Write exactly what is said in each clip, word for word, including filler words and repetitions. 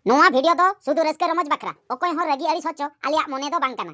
ᱱᱚᱣᱟ ᱵᱷᱤᱰᱤᱭᱳ ᱫᱚ ᱥᱩᱫᱷᱩ ᱨᱟᱹᱥᱠᱟᱹ ᱨᱚᱢᱚᱡᱽ ᱵᱟᱠᱷᱨᱟ, ᱚᱠᱚᱭ ᱦᱚᱸ ᱨᱟᱹᱜᱤ ᱟᱹᱲᱤᱥ ᱦᱚᱪᱚ ᱟᱞᱮᱭᱟᱜ ᱢᱚᱱᱮ ᱫᱚ ᱵᱟᱝ ᱠᱟᱱᱟ᱾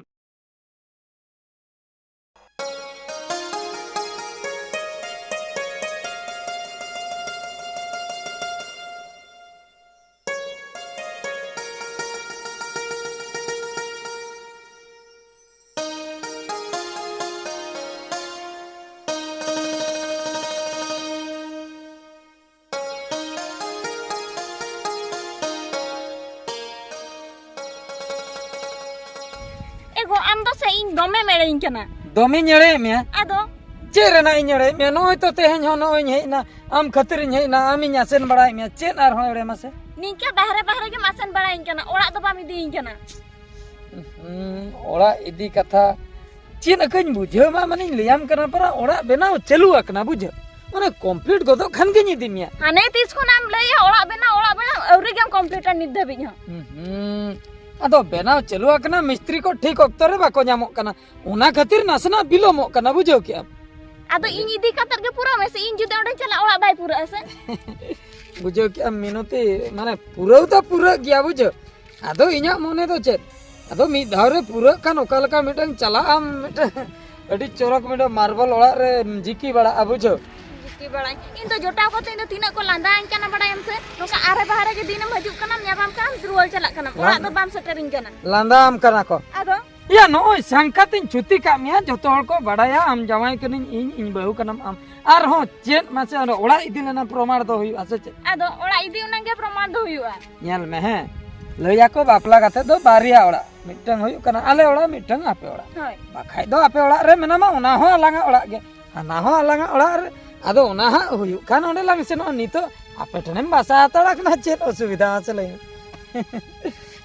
ᱮ ᱜᱚ, ᱟᱢ ᱫᱚ ᱥᱮ ᱤᱧ ᱫᱚᱢᱮᱢ ᱮᱲᱮᱧ ᱠᱟᱱᱟ᱾ ᱫᱚᱢᱮᱧ ᱮᱲᱮᱭᱮᱫ ᱢᱮᱭᱟ? ᱟᱫᱚ? ᱪᱮᱫ ᱨᱮᱱᱟᱜ ᱤᱧ ᱮᱲᱮᱭᱮᱫ ᱢᱮᱭᱟ? ᱱᱚᱜᱼᱚᱭ ᱛᱚ ᱛᱮᱦᱮᱧ ᱦᱚᱸ ᱱᱚᱜᱼᱚᱭ ᱤᱧ ᱦᱮᱡ ᱮᱱᱟ, ᱟᱢ ᱠᱷᱟᱹᱛᱤᱨᱤᱧ ᱦᱮᱡ ᱮᱱᱟ, ᱟᱢᱤᱧ ᱟᱥᱮᱱ ᱵᱟᱲᱟᱭᱮᱫ ᱢᱮᱭᱟ, ᱪᱮᱫ ᱟᱨᱦᱚᱸ ᱮᱲᱮ ᱢᱟᱥᱮ? ᱱᱤᱝᱠᱟᱹ ᱵᱟᱦᱨᱮ ᱵᱟᱦᱨᱮ ᱜᱮᱢ ᱟᱥᱮᱱ ᱵᱟᱲᱟᱭᱤᱧ ᱠᱟᱱᱟ, ᱚᱲᱟᱜ ᱫᱚ ᱵᱟᱢ ᱤᱫᱤᱭᱤᱧ ᱠᱟᱱᱟ᱾ ᱦᱩᱸ, ᱚᱲᱟᱜ ᱤᱫᱤ ᱠᱟᱛᱷᱟ ᱪᱮᱫ ᱟᱹᱠᱟᱹᱧ ᱵᱩᱡᱷᱟᱹᱣ ᱢᱟ, ᱢᱟᱱᱮᱧ ᱞᱟᱹᱭᱟᱢ ᱠᱟᱱᱟ, ᱯᱟᱨᱟ ᱚᱲᱟᱜ ᱵᱮᱱᱟᱣ ᱪᱟᱹᱞᱩ ᱟᱠᱟᱱᱟ, ᱵᱩᱡᱷᱟᱹᱣ? ᱢᱟᱱᱮ complete ᱜᱚᱫᱚᱜ ᱠᱷᱟᱱ ᱜᱤᱧ ᱤᱫᱤ ᱢᱮᱭᱟ᱾ ᱦᱟᱱᱮ ᱛᱤᱥ ᱠᱷᱚᱱᱟᱜ ᱮᱢ ᱞᱟᱹᱭᱟ ᱚᱲᱟᱜ ᱵᱮᱱᱟᱣ, ᱚᱲᱟᱜ ᱵᱮᱱᱟᱣ, ᱟᱹᱣᱨᱤ ᱜᱮᱢ completeᱟ ᱱᱤᱛ ᱫᱷᱟᱹᱵᱤᱡ ᱦᱚᱸ᱾ ᱦᱩᱸ, ᱦᱩᱸ᱾ ᱟᱫᱚ ᱵᱮᱱᱟᱣ ᱪᱟᱹᱞᱩ ᱟᱠᱟᱱᱟ, ᱢᱤᱥᱛᱨᱤ ᱠᱚ ᱴᱷᱤᱠ ᱚᱠᱛᱚ ᱨᱮ ᱵᱟᱠᱚ ᱧᱟᱢᱚᱜ ᱠᱟᱱᱟ, ᱚᱱᱟ ᱠᱷᱟᱹᱛᱤᱨ ᱱᱟᱥᱮᱱᱟᱜ ᱵᱤᱞᱚᱢᱚᱜ ᱠᱟᱱᱟ, ᱵᱩᱡᱷᱟᱹᱣ ᱠᱮᱜᱼᱟᱢ? ᱟᱫᱚ ᱤᱧ ᱤᱫᱤ ᱠᱟᱛᱮᱫ ᱜᱮ ᱯᱩᱨᱟᱹᱣ ᱢᱮᱥᱮ, ᱤᱧ ᱡᱩᱫᱤ ᱚᱸᱰᱮᱧ ᱪᱟᱞᱟᱜᱼᱟ, ᱚᱲᱟᱜ ᱵᱟᱭ ᱯᱩᱨᱟᱹᱜᱼᱟ ᱥᱮ? ᱵᱩᱡᱷᱟᱹᱣ ᱠᱮᱜᱼᱟᱢ ᱢᱤᱱᱚᱛᱤ, ᱢᱟᱱᱮ ᱯᱩᱨᱟᱹᱣ ᱫᱚ ᱯᱩᱨᱟᱹᱜ ᱜᱮᱭᱟ, ᱵᱩᱡᱷᱟᱹᱣ᱾ ᱟᱫᱚ ᱤᱧᱟᱹᱜ ᱢᱚᱱᱮ ᱫᱚ ᱪᱮᱫ, ᱟᱫᱚ ᱢᱤᱫ ᱫᱷᱟᱣ ᱨᱮ ᱯᱩᱨᱟᱹᱜ ᱠᱷᱟᱱ ᱚᱠᱟ ᱞᱮᱠᱟ ᱢᱤᱫᱴᱟᱝ ᱪᱟᱞᱟᱜ ᱟᱢ, ᱢᱤᱫᱴᱟᱝ ᱟᱹᱰᱤ ᱪᱚᱨᱚᱠ ᱢᱤᱫᱴᱟᱝ ᱢᱟᱨᱵᱚᱞ ᱚᱲᱟᱜ ᱨᱮ ᱡᱤᱠᱤ ᱵᱟᱲᱟᱜᱼᱟ, ᱵᱩᱡᱷᱟᱹᱣ᱾ ᱡᱤᱠᱤ ᱵᱟᱲᱟᱧ᱾ ᱤᱧ ᱫᱚ ᱡᱚᱴᱟᱣ ᱠᱚᱛᱮ ᱤᱧ ᱫᱚ ᱛᱤᱱᱟᱹᱜ ᱠᱚ ᱞᱟᱸᱫᱟᱧ ᱠᱟᱱᱟ, ᱵᱟᱲᱟᱭᱟᱢ ᱥᱮ? ᱱᱚᱝᱠᱟ ᱟᱨᱮ ᱵᱟᱦᱨᱮ ᱜᱮ ᱫᱤᱱᱮᱢ ᱦᱤᱡᱩᱜ ᱠᱟᱱᱟᱢ, ᱧᱟᱯᱟᱢ ᱠᱟᱱᱟᱢ, ᱨᱩᱣᱟᱹᱲ ᱪᱟᱞᱟᱜ ᱠᱟᱱᱟᱢ, ᱚᱲᱟᱜ ᱫᱚ ᱵᱟᱢ ᱥᱮᱴᱮᱨᱤᱧ ᱠᱟᱱᱟ᱾ ᱞᱟᱸᱫᱟᱢ ᱠᱟᱱᱟ ᱠᱚ᱾ ᱟᱫᱚ? ᱭᱟ, ᱱᱚᱜᱼᱚᱭ ᱥᱟᱝᱠᱟᱛᱤᱧ ᱪᱷᱩᱛᱤ ᱠᱟᱜ ᱢᱮᱭᱟ, ᱡᱚᱛᱚ ᱦᱚᱲ ᱠᱚ ᱵᱟᱲᱟᱭᱟ ᱟᱢ ᱡᱟᱶᱟᱭ ᱠᱟᱹᱱᱟᱹᱧ ᱤᱧ, ᱤᱧ ᱵᱟᱹᱦᱩ ᱠᱟᱱᱟᱢ ᱟᱢ᱾ ᱟᱨᱦᱚᱸ ᱪᱮᱫ ᱢᱟᱥᱮ ᱚᱸᱰᱮ ᱚᱲᱟᱜ ᱤᱫᱤ ᱞᱮᱱᱟ ᱯᱨᱚᱢᱟᱬ ᱫᱚ ᱦᱩᱭᱩᱜᱼᱟ ᱥᱮ ᱪᱮᱫ? ᱟᱫᱚ ᱚᱲᱟᱜ ᱤᱫᱤ ᱚᱱᱟ ᱜᱮ ᱯᱨᱚᱢᱟᱬ ᱫᱚ ᱦᱩᱭᱩᱜᱼᱟ᱾ ᱧᱮᱞ ᱢᱮ, ᱦᱮᱸ, ᱞᱟᱹᱭᱟᱠᱚ ᱵᱟᱯᱞᱟ ᱠᱟᱛᱮ ᱫᱚ ᱵᱟᱨᱭᱟ ᱚᱲᱟᱜ, ᱢᱤᱫᱴᱟᱝ ᱦᱩᱭᱩᱜ ᱠᱟᱱᱟ ᱟᱞᱮ ᱚᱲᱟᱜ, ᱢᱤᱫᱴᱟᱝ ᱟᱯᱮ ᱚᱲᱟᱜ᱾ ᱦᱳᱭ᱾ ᱵᱟᱠᱷᱟᱡ ᱫᱚ ᱟᱯᱮ ᱚᱲᱟᱜ ᱨᱮ ᱢᱮᱱᱟᱢᱟ, ᱚᱱᱟ ᱦᱚᱸ ᱟᱞᱟᱝᱟᱜ ᱚᱲᱟᱜ ᱜᱮ, ᱦᱟᱱᱟ ᱦᱚᱸ ᱟᱞᱟᱝᱟᱜ ᱚᱲᱟᱜ ᱨᱮ᱾ ᱟᱫᱚ ᱚᱱᱟ ᱦᱟᱸᱜ ᱦᱩᱭᱩᱜ ᱠᱷᱟᱱ ᱚᱸᱰᱮ ᱞᱟᱝ ᱥᱮᱱᱚᱜᱼᱟ᱾ ᱱᱤᱛᱚᱜ ᱟᱯᱮ ᱴᱷᱮᱱᱮᱢ ᱵᱟᱥᱟ ᱦᱟᱛᱟᱲ ᱟᱠᱟᱱᱟ, ᱪᱮᱫ ᱚᱥᱩᱵᱤᱫᱷᱟ ᱢᱟᱥᱮ ᱞᱟᱹᱭ ᱢᱮ?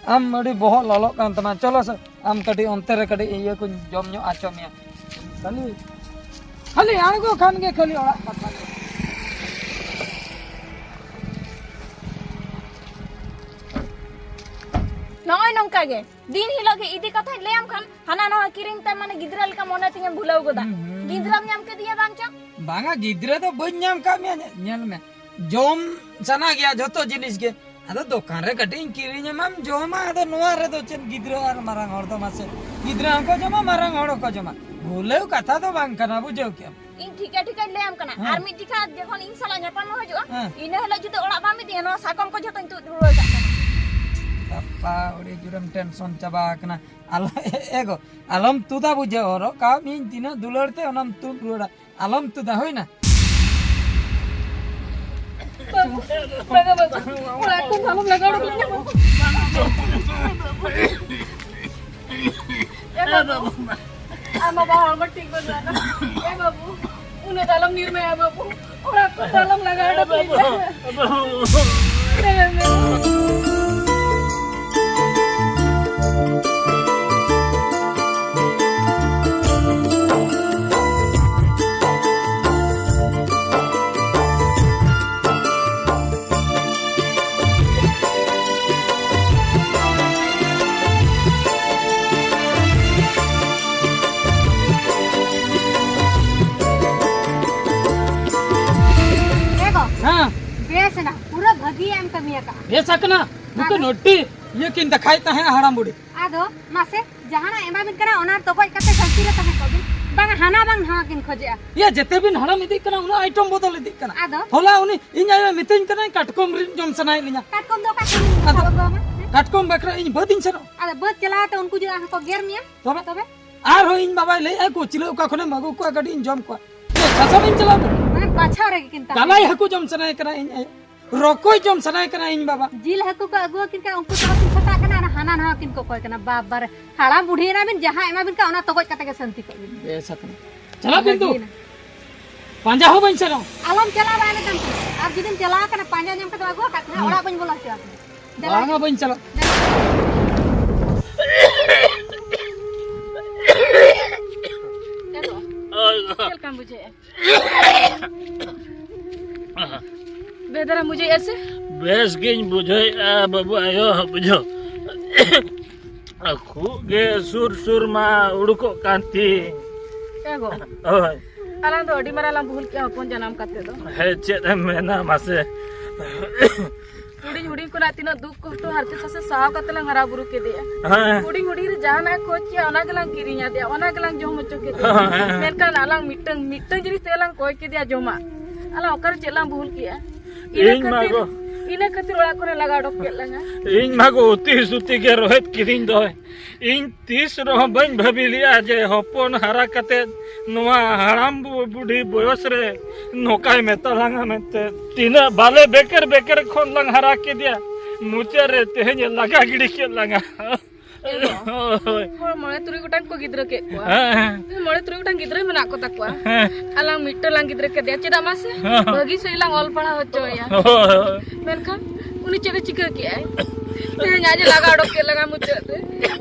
ᱟᱢ ᱟᱹᱰᱤ ᱵᱚᱦᱚᱜ ᱞᱚᱞᱚᱜ ᱠᱟᱱ ᱛᱟᱢᱟ᱾ ᱪᱚᱞᱚ ᱥᱮ, ᱟᱢ ᱠᱟᱹᱴᱤᱡ ᱚᱱᱛᱮ ᱨᱮ ᱠᱟᱹᱴᱤᱡ ᱤᱭᱟᱹ ᱠᱚᱧ ᱡᱚᱢ ᱧᱚᱜ ᱦᱚᱪᱚ ᱢᱮᱭᱟ᱾ ᱠᱷᱟᱹᱞᱤ, ᱠᱷᱟᱹᱞᱤ ᱟᱬᱜᱚ ᱠᱷᱟᱱ ᱜᱮ ᱠᱷᱟᱹᱞᱤ ᱚᱲᱟᱜ ᱠᱟᱛᱷᱟ ᱜᱮ᱾ ᱱᱚᱜᱼᱚᱭ ᱱᱚᱝᱠᱟ ᱜᱮ ᱫᱤᱱ ᱦᱤᱞᱳᱜ ᱜᱮ ᱤᱫᱤ ᱠᱟᱛᱷᱟᱧ ᱞᱟᱹᱭᱟᱢ ᱠᱷᱟᱱ ᱦᱟᱱᱟ ᱱᱚᱣᱟ ᱠᱤᱨᱤᱧ ᱛᱮ, ᱢᱟᱱᱮ, ᱜᱤᱫᱽᱨᱟᱹ ᱞᱮᱠᱟ ᱢᱚᱱᱮ ᱛᱤᱧᱮᱢ ᱵᱷᱩᱞᱟᱹᱣ ᱜᱚᱫᱟ᱾ ᱦᱩᱸ, ᱦᱩᱸ᱾ ᱜᱤᱫᱽᱨᱟᱹᱢ ᱧᱟᱢ ᱠᱮᱫᱮᱭᱟ ᱵᱟᱝ ᱪᱚ? ᱵᱟᱝᱟ, ᱜᱤᱫᱽᱨᱟᱹ ᱫᱚ ᱵᱟᱹᱧ ᱧᱟᱢ ᱠᱟᱜ ᱢᱮᱭᱟ᱾ ᱧᱮ-, ᱧᱮᱞ ᱢᱮ, ᱡᱚᱢ ᱥᱟᱱᱟ ᱜᱮᱭᱟ ᱡᱷᱚᱛᱚ ᱡᱤᱱᱤᱥ ᱜᱮ, ᱟᱫᱚ ᱫᱚᱠᱟᱱ ᱨᱮ ᱠᱟᱹᱴᱤᱡ ᱤᱧ ᱠᱤᱨᱤᱧ ᱟᱢᱟᱢ, ᱡᱚᱢᱟ᱾ ᱟᱫᱚ ᱱᱚᱣᱟ ᱨᱮᱫᱚ ᱪᱮᱫ ᱜᱤᱫᱽᱨᱟᱹ ᱟᱨ ᱢᱟᱨᱟᱝ ᱦᱚᱲ ᱫᱚ ᱢᱟᱥᱮ? ᱜᱤᱫᱽᱨᱟᱹ ᱦᱚᱸᱠᱚ ᱡᱚᱢᱟ, ᱢᱟᱨᱟᱝ ᱦᱚᱲ ᱦᱚᱸᱠᱚ ᱡᱚᱢᱟ᱾ ᱵᱷᱩᱞᱟᱹᱣ ᱠᱟᱛᱷᱟ ᱫᱚ ᱵᱟᱝ ᱠᱟᱱᱟ, ᱵᱩᱡᱷᱟᱹᱣ ᱠᱮᱜᱼᱟᱢ᱾ ᱤᱧ ᱴᱷᱤᱠᱟᱹ ᱴᱷᱤᱠᱟᱹᱧ ᱞᱟᱹᱭᱟᱢ ᱠᱟᱱᱟ, ᱦᱮᱸ᱾ ᱟᱨ ᱢᱤᱫ ᱡᱚᱠᱷᱟ ᱡᱚᱠᱷᱚᱱ ᱤᱧ ᱥᱟᱞᱟᱜ ᱧᱟᱯᱟᱢ ᱮᱢ ᱦᱤᱡᱩᱜᱼᱟ, ᱦᱮᱸ᱾ ᱤᱱᱟᱹ ᱦᱤᱞᱳᱜ ᱡᱩᱫᱤ ᱚᱲᱟᱜ ᱵᱟᱢ ᱤᱫᱤᱭᱟ, ᱱᱚᱣᱟ ᱥᱟᱠᱚᱢ ᱠᱚ ᱡᱷᱚᱛᱚᱧ ᱛᱩᱫ ᱨᱩᱣᱟᱹᱲ ᱠᱟᱜ ᱠᱟᱱᱟ᱾ ᱵᱟᱯᱟ, ᱟᱹᱰᱤ ᱡᱳᱨᱮᱢ ᱴᱮᱱᱥᱚᱱ ᱪᱟᱵᱟ ᱟᱠᱟᱱᱟ᱾ ᱟᱞᱚ, ᱮ, ᱮ ᱜᱚ, ᱟᱞᱚᱢ ᱛᱩᱫᱟ, ᱵᱩᱡᱷᱟᱹᱣ᱾ ᱦᱚᱨᱚᱜ ᱠᱟᱜ ᱢᱤᱭᱟᱹᱧ ᱛᱤᱱᱟᱹᱜ ᱫᱩᱞᱟᱹᱲ ᱛᱮ, ᱚᱱᱟᱢ ᱛᱩᱫ ᱨᱩᱣᱟᱹᱲᱟ᱾ ᱟᱞᱚᱢ ᱛᱩᱫᱟ, ᱦᱩᱭᱱᱟ? ᱵᱟᱝᱟ, ᱵᱟᱝᱟ, ᱚᱲᱟᱜ ᱠᱷᱚᱱ ᱫᱚ ᱟᱞᱚᱢ ᱞᱟᱜᱟ ᱩᱰᱩᱠ ᱞᱤᱧᱟ, ᱵᱟᱹᱵᱩ᱾ ᱮ ᱵᱟᱹᱵᱩ, ᱟᱢ ᱵᱟᱵᱟ ᱦᱚᱲᱢᱚ ᱴᱷᱤᱠ ᱵᱟᱹᱱᱩᱜ ᱟᱱᱟ᱾ ᱮ ᱵᱟᱹᱵᱩ, ᱩᱱᱟᱹᱜ ᱫᱚ ᱟᱞᱚᱢ ᱧᱤᱨᱢᱟᱭᱟ ᱵᱟᱹᱵᱩ, ᱚᱲᱟᱜ ᱠᱷᱚᱱ ᱫᱚ ᱟᱞᱚᱢ ᱞᱟᱜᱟ ᱩᱰᱩᱠ ᱞᱤᱧᱟ᱾ ᱵᱟᱹᱵᱩ᱾ ᱮ ᱵᱟᱹᱵᱩ᱾ ᱮ ᱜᱚ, ᱦᱮᱸ᱾ ᱵᱮᱥ ᱮᱱᱟ, ᱯᱩᱨᱟᱹ ᱵᱷᱟᱹᱜᱤᱭᱟᱜ ᱮᱢ ᱠᱟᱹᱢᱤ ᱟᱠᱟᱫᱼᱟ᱾ ᱵᱮᱥ ᱟᱠᱟᱱᱟ, ᱱᱩᱠᱤᱱ ᱟᱫᱚ? ᱟᱹᱰᱤ ᱤᱭᱟᱹ ᱠᱤᱱ ᱫᱮᱠᱷᱟᱭᱮᱫ ᱛᱟᱦᱮᱸᱫ ᱦᱟᱲᱟᱢ ᱵᱩᱲᱦᱤ᱾ ᱟᱫᱚ ᱢᱟᱥᱮ, ᱡᱟᱦᱟᱱᱟᱜ ᱮᱢᱟᱵᱤᱱ ᱠᱟᱱᱟ, ᱚᱱᱟ ᱛᱚᱜᱚᱡ ᱠᱟᱛᱮ ᱥᱟᱱᱛᱤ ᱨᱮ ᱛᱟᱦᱮᱸ ᱠᱚᱜ ᱵᱤᱱ᱾ ᱵᱟᱝᱟ, ᱦᱟᱱᱟ ᱵᱟᱝ ᱱᱟᱣᱟ ᱠᱤᱱ ᱠᱷᱚᱡᱮᱜᱼᱟ᱾ ᱤᱭᱟᱹ, ᱡᱮᱛᱮ ᱵᱤᱱ ᱦᱟᱲᱟᱢ ᱤᱫᱤᱜ ᱠᱟᱱᱟ, ᱩᱱᱟᱹᱜ ᱟᱭᱴᱚᱢ ᱵᱚᱫᱚᱞ ᱤᱫᱤᱜ ᱠᱟᱱᱟ᱾ ᱟᱫᱚ? ᱦᱚᱞᱟ ᱩᱱᱤ ᱤᱧ ᱟᱭᱳ ᱢᱤᱛᱟᱹᱧ ᱠᱟᱱᱟᱭ, "ᱠᱟᱴᱠᱚᱢ ᱨᱤᱫ ᱡᱚᱢ ᱥᱟᱱᱟᱭᱮᱫ ᱞᱤᱧᱟ᱾" ᱠᱟᱴᱠᱚᱢ ᱫᱚ ᱚᱠᱟ ᱠᱷᱚᱱ ᱟᱫᱚ ᱥᱟᱵ ᱟᱹᱜᱩᱣᱟᱢᱟ? ᱦᱮᱸ? ᱠᱟᱴᱠᱚᱢ ᱵᱟᱠᱷᱨᱟ ᱤᱧ ᱵᱟᱹᱫᱤᱧ ᱥᱮᱱᱚᱜ᱾ ᱟᱫᱚ ᱵᱟᱹᱫ ᱪᱟᱞᱟᱣ ᱛᱮ ᱩᱱᱠᱩ ᱡᱩᱫᱤ ᱟᱨᱦᱚᱸ ᱠᱚ ᱜᱮᱨ ᱢᱮᱭᱟ? ᱛᱚᱵᱮ? ᱛᱚᱵᱮ? ᱟᱨᱦᱚᱸ ᱤᱧ ᱵᱟᱵᱟᱭ ᱞᱟᱹᱭᱮᱫᱼᱟ, "ᱠᱩᱪᱞᱟᱹ ᱚᱠᱟ ᱠᱷᱚᱱᱮᱢ ᱟᱹᱜᱩ ᱠᱚᱣᱟ, ᱠᱟᱹᱴᱤᱡ ᱤᱧ ᱡᱚᱢ ᱠᱚᱣᱟ᱾" ᱪᱮᱫ ᱥᱟᱥᱟᱢ ᱤᱧ ᱪᱟᱞᱟᱣ ᱠᱚᱣᱟ? ᱢᱟᱱᱮ ᱵᱟᱪᱷᱟᱣ ᱨᱮᱜᱮ ᱠᱤᱱ ᱛᱟᱦᱮᱸ ᱡᱟᱞᱟᱭ ᱠᱟᱱᱟ᱾ ᱦᱟᱹᱠᱩ ᱡᱚᱢ ᱥᱟᱱᱟᱭᱮ ᱠᱟᱱᱟ ᱤᱧ ᱟᱭᱳ᱾ ᱨᱚᱠᱚᱡ ᱡᱚᱢ ᱥᱟᱱᱟᱭᱮ ᱠᱟᱱᱟ ᱤᱧ ᱵᱟᱵᱟ᱾ ᱡᱤᱞ ᱦᱟᱹᱠᱩ ᱠᱚ ᱟᱹᱜᱩ ᱟᱹᱠᱤᱱ ᱠᱟᱱᱟ, ᱩᱱᱠᱩ ᱥᱟᱞᱟᱜ ᱠᱤᱱ ᱥᱮᱛᱟᱜ ᱠᱟᱱᱟ, ᱟᱨ ᱦᱟᱱᱟ ᱱᱟᱣᱟ ᱠᱤᱱ ᱠᱚᱠᱚᱭ ᱠᱟᱱᱟ᱾ ᱵᱟᱵᱟᱨᱮ, ᱦᱟᱲᱟᱢ ᱵᱩᱰᱷᱤ ᱮᱱᱟ ᱵᱤᱱ, ᱡᱟᱦᱟᱸ ᱮᱢᱟ ᱵᱤᱱ ᱠᱟᱱᱟ, ᱚᱱᱟ ᱛᱚᱜᱚᱡ ᱠᱟᱛᱮ ᱜᱮ ᱥᱟᱱᱛᱤ ᱠᱚᱜ ᱵᱤᱱ᱾ ᱵᱮᱥ ᱟᱠᱟᱱᱟ᱾ ᱪᱟᱞᱟᱜ ᱵᱤᱱ ᱫᱩ᱾ ᱵᱷᱟᱹᱜᱤᱭᱮᱱᱟ᱾ ᱯᱟᱸᱡᱟ ᱦᱚᱸ ᱵᱟᱹᱧ ᱥᱮᱱᱚᱜ᱾ ᱟᱞᱚᱢ ᱪᱟᱞᱟᱣ ᱵᱟᱲᱟᱭ ᱞᱮᱠᱷᱟᱱ ᱛᱤᱧ᱾ ᱟᱨ ᱡᱩᱫᱤᱢ ᱪᱟᱞᱟᱣ ᱠᱟᱱᱟ, ᱯᱟᱸᱡᱟ ᱧᱟᱢ ᱠᱟᱛᱮ ᱟᱹᱜᱩ ᱟᱠᱟᱫ ᱠᱷᱟᱱ, ᱦᱩᱸ᱾ ᱚᱲᱟᱜ ᱵᱟᱹᱧ ᱵᱚᱞᱚ ᱦᱚᱪᱚ ᱟᱠᱟᱫᱟ᱾ ᱫᱮᱞᱟ᱾ ᱵᱟᱝᱟ, ᱵᱟᱹᱧ ᱪᱟᱞᱟᱜ᱾ ᱪᱮᱫ ᱞᱮᱠᱟᱢ ᱵᱩᱡᱷᱟᱹᱣᱮᱫᱼᱟ? ᱵᱮᱫᱟᱨᱟ ᱢᱩᱡᱷᱟᱹᱣᱮᱫᱼᱟ ᱥᱮ? ᱵᱮᱥ ᱜᱤᱧ ᱵᱩᱡᱷᱟᱹᱣᱮᱫᱼᱟ, ᱵᱟᱹᱵᱩ ᱟᱭᱳ, ᱵᱩᱡᱷᱟᱹᱣ᱾ ᱠᱷᱩᱜ ᱜᱮ ᱥᱩᱨ ᱥᱩᱨ ᱢᱟ ᱩᱰᱩᱠᱚᱜ ᱠᱟᱱ ᱛᱤᱧ᱾ ᱮ ᱜᱚ᱾ ᱦᱳᱭ᱾ ᱟᱞᱟᱝ ᱫᱚ ᱟᱹᱰᱤ ᱢᱟᱨᱟᱝ ᱞᱟᱝ ᱵᱷᱩᱞ ᱠᱮᱜᱼᱟ ᱦᱚᱯᱚᱱ ᱡᱟᱱᱟᱢ ᱠᱟᱛᱮ ᱫᱚ᱾ ᱦᱮᱸ, ᱪᱮᱫ ᱮᱢ ᱢᱮᱱᱟ ᱢᱟᱥᱮ? ᱦᱩᱰᱤᱧ ᱦᱩᱰᱤᱧ ᱠᱷᱚᱱᱟᱜ ᱛᱤᱱᱟᱹᱜ ᱫᱩᱠ ᱠᱚᱥᱴᱚ ᱦᱟᱨᱠᱮᱛ ᱥᱟᱥᱮᱛ ᱥᱟᱦᱟᱣ ᱠᱟᱛᱮ ᱞᱟᱝ ᱦᱟᱨᱟ ᱵᱩᱨᱩ ᱠᱮᱫᱮᱭᱟ᱾ ᱦᱮᱸ᱾ ᱦᱩᱰᱤᱧ ᱦᱩᱰᱤᱧ ᱨᱮ ᱡᱟᱦᱟᱱᱟᱜ ᱮ ᱠᱷᱚᱡᱽ ᱠᱮᱭᱟ, ᱚᱱᱟ ᱜᱮᱞᱟᱝ ᱠᱤᱨᱤᱧ ᱟᱫᱮᱭᱟ, ᱚᱱᱟ ᱜᱮᱞᱟᱝ ᱡᱚᱢ ᱦᱚᱪᱚ ᱠᱮᱫᱮᱭᱟ᱾ ᱦᱮᱸ᱾ ᱢᱮᱱᱠᱷᱟᱱ ᱟᱞᱟᱝ ᱢᱤᱫᱴᱟᱝ, ᱢᱤᱫᱴᱟᱝ ᱡᱤᱱᱤᱥ ᱛᱮᱞᱟᱝ ᱠᱚᱭ ᱠᱮᱫᱮᱭᱟ ᱡᱚᱢᱟᱜ᱾ ᱟᱞᱟᱝ ᱚᱠᱟᱨᱮ ᱪᱮᱫ ᱞᱟᱝ ᱵᱷᱩᱞ ᱠᱮᱜᱼᱟ? ᱤᱱᱟᱹ ᱤᱧ ᱢᱟ ᱠᱷᱟᱹᱛᱤᱨ, ᱜᱚ- ᱤᱱᱟᱹ ᱠᱷᱟᱹᱛᱤᱨ ᱚᱲᱟᱜ ᱠᱷᱚᱱᱮ ᱞᱟᱜᱟ ᱚᱰᱚᱠ ᱠᱮᱫ ᱞᱟᱝᱟ᱾ ᱤᱧ ᱢᱟ ᱜᱚ ᱩᱛᱤ ᱥᱩᱛᱤ ᱜᱮ ᱨᱚᱦᱮᱫ ᱠᱤᱨᱤᱧ ᱫᱚᱭ᱾ ᱤᱧ ᱛᱤᱥ ᱨᱮᱦᱚᱸ ᱵᱟᱹᱧ ᱵᱷᱟᱹᱵᱤ ᱞᱮᱜᱼᱟ ᱡᱮ ᱦᱚᱯᱚᱱ ᱦᱟᱨᱟ ᱠᱟᱛᱮ ᱱᱚᱣᱟ ᱦᱟᱲᱟᱢ ᱵᱩ-, ᱵᱩᱰᱷᱤ ᱵᱚᱭᱚᱥ ᱨᱮ ᱱᱚᱝᱠᱟᱭ ᱢᱮᱛᱟ ᱞᱟᱝᱟ ᱢᱮᱱᱛᱮ᱾ ᱛᱤᱱᱟᱹᱜ ᱵᱟᱞᱮ ᱵᱮᱠᱮᱨ ᱵᱮᱠᱮᱨ ᱠᱷᱚᱱ ᱞᱟᱝ ᱦᱟᱨᱟ ᱠᱮᱫᱮᱭᱟ, ᱢᱩᱪᱟᱹᱫ ᱨᱮ ᱛᱮᱦᱮᱧ ᱮ ᱞᱟᱜᱟ ᱜᱤᱰᱤ ᱠᱮᱫ ᱞᱟᱝᱟ᱾ ᱮ ᱜᱚ, ᱦᱳᱭ᱾ ᱦᱚᱲ ᱢᱚᱬᱮ ᱛᱩᱨᱩᱭ ᱜᱚᱴᱟᱝ ᱠᱚ ᱜᱤᱫᱽᱨᱟᱹ ᱠᱮᱫ ᱠᱚᱣᱟ᱾ ᱦᱮᱸ, ᱦᱮᱸ᱾ ᱢᱚᱬᱮ ᱛᱩᱨᱩᱭ ᱜᱚᱴᱟᱝ ᱜᱤᱫᱽᱨᱟᱹ ᱢᱮᱱᱟᱜ ᱠᱚ ᱛᱟᱠᱚᱣᱟ᱾ ᱦᱮᱸ᱾ ᱟᱞᱟᱝ ᱢᱤᱫᱴᱟᱝ ᱞᱟᱝ ᱜᱤᱫᱽᱨᱟᱹ ᱠᱮᱫᱮᱭᱟ, ᱪᱮᱫᱟᱜ ᱢᱟᱥᱮ? ᱦᱮᱸ᱾ ᱵᱷᱟᱹᱜᱤ ᱥᱟᱺᱦᱤᱡ ᱞᱟᱝ ᱚᱞ ᱯᱟᱲᱦᱟᱣ ᱦᱚᱪᱚᱭᱟ᱾ ᱦᱳᱭ, ᱦᱳᱭ᱾ ᱢᱮᱱᱠᱷᱟᱱ ᱩᱱᱤ ᱪᱮᱫ ᱮ ᱪᱤᱠᱟᱹ ᱠᱮᱜᱼᱟᱭ? ᱛᱮᱦᱮᱧ ᱟᱡ ᱮ ᱞᱟᱜᱟ ᱚᱰᱚᱠ ᱠᱮᱫ ᱞᱟᱝᱟ ᱢᱩᱪᱟᱹᱫ ᱨᱮ᱾